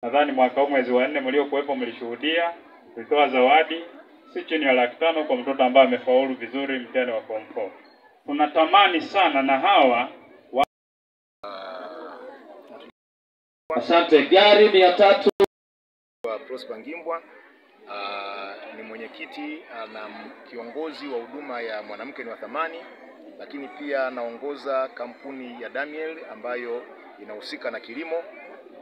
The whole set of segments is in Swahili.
Nadhani mwaka huu mwezi wa 4 mliokuwepo mlishuhudia, tulitoa zawadi si chini ya 500,000 kwa mtoto ambaye amefaulu vizuri mtihani wa form 4. Tunatamani sana na hawa Asante. Gari 300. Prosper Ngimbwa ni mwenyekiti na kiongozi wa huduma ya mwanamke ni wa thamani, lakini pia naongoza kampuni ya Daniel ambayo inahusika na kilimo,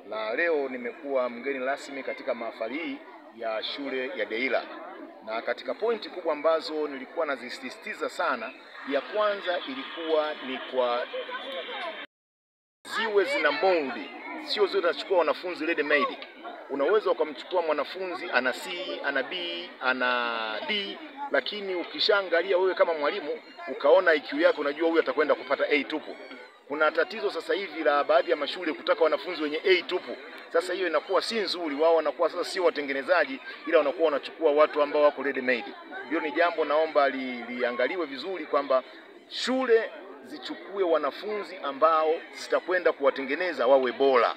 na leo nimekuwa mgeni rasmi katika mahafali hii ya shule ya Deila. Na katika pointi kubwa ambazo nilikuwa nazisisitiza sana, ya kwanza ilikuwa ni kwa ziwe zina moldi, sio ziwe zinachukua wanafunzi ready made. Unaweza ukamchukua mwanafunzi ana C, ana B, ana D, lakini ukishaangalia wewe kama mwalimu ukaona IQ yake, unajua huyu atakwenda kupata A tupu. Kuna tatizo sasa hivi la baadhi ya mashule kutaka wanafunzi wenye A tupu. Sasa hiyo inakuwa si nzuri, wao wanakuwa sasa sio watengenezaji, ila wanakuwa wanachukua watu ambao wako ready made. Hiyo ni jambo naomba liangaliwe vizuri kwamba shule zichukue wanafunzi ambao zitakwenda kuwatengeneza wawe bora.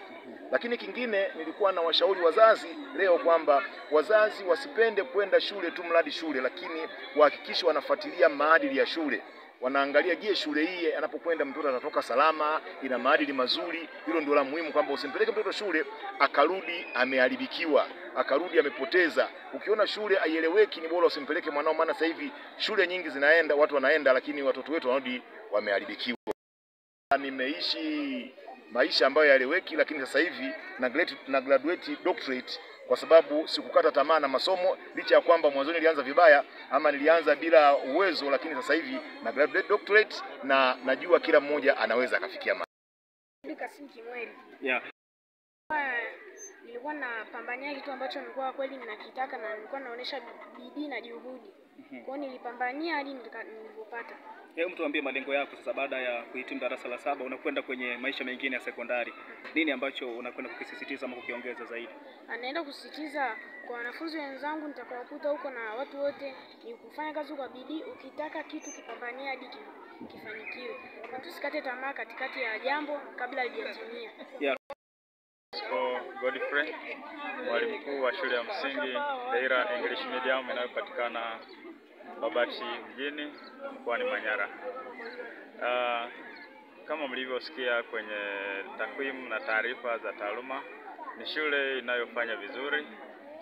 Lakini kingine nilikuwa na washauri wazazi leo kwamba wazazi wasipende kwenda shule tu mradi shule, lakini wahakikishe wanafuatilia maadili ya shule. Wanaangalia, je, shule hii anapokwenda mtoto atatoka salama, ina maadili mazuri. Hilo ndio la muhimu, kwamba usimpeleke mtoto shule akarudi ameharibikiwa, akarudi amepoteza. Ukiona shule haieleweki, ni bora usimpeleke mwanao, maana sasa hivi shule nyingi zinaenda, watu wanaenda, lakini watoto wetu wanarudi wameharibikiwa. Nimeishi maisha ambayo yaeleweki, lakini sasa hivi na graduate doctorate kwa sababu sikukata tamaa na masomo, licha ya kwamba mwanzoni nilianza vibaya ama nilianza bila uwezo, lakini sasa hivi na graduate doctorate na najua kila mmoja anaweza akafikia. Yeah. Nilikuwa napambania kitu ambacho nilikuwa kweli ninakitaka na nilikuwa naonesha bidii na juhudi. Kwa hiyo nilipambania hadi nilipopata. Hebu tuambie malengo yako sasa baada ya kuhitimu darasa la 7 unakwenda kwenye maisha mengine ya sekondari. Nini ambacho unakwenda kukisisitiza ama kukiongeza zaidi? Naenda kusisitiza kwa wanafunzi wenzangu nitakaokuta huko na watu wote ni kufanya kazi kwa bidii, ukitaka kitu kipambania hadi kifanikiwe. Na tusikate tamaa katikati ya jambo kabla halijatimia. Yeah. Godfrey, mwalimu mkuu wa shule ya msingi Deira English Medium inayopatikana Babati mjini mkoani Manyara. Kama mlivyosikia kwenye takwimu na taarifa za taaluma, ni shule inayofanya vizuri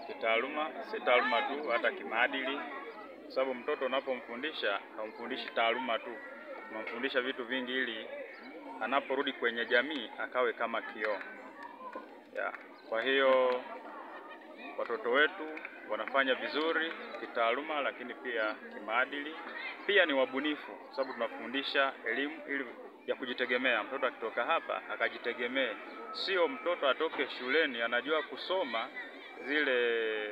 kitaaluma, si taaluma tu, hata kimaadili, kwa sababu mtoto unapomfundisha haumfundishi taaluma tu, unamfundisha vitu vingi ili anaporudi kwenye jamii akawe kama kioo. Yeah. Kwa hiyo watoto wetu wanafanya vizuri kitaaluma, lakini pia kimaadili. Pia ni wabunifu, kwa sababu tunafundisha elimu ili ya kujitegemea. Mtoto akitoka hapa akajitegemee, sio mtoto atoke shuleni anajua kusoma zile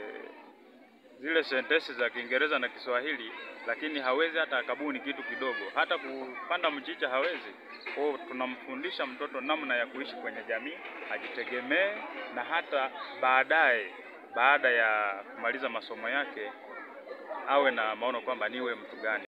sentensi za Kiingereza na Kiswahili, lakini hawezi hata akabuni kitu kidogo, hata kupanda mchicha hawezi. Kwa hiyo tunamfundisha mtoto namna ya kuishi kwenye jamii, ajitegemee, na hata baadaye baada ya kumaliza masomo yake awe na maono kwamba niwe mtu gani.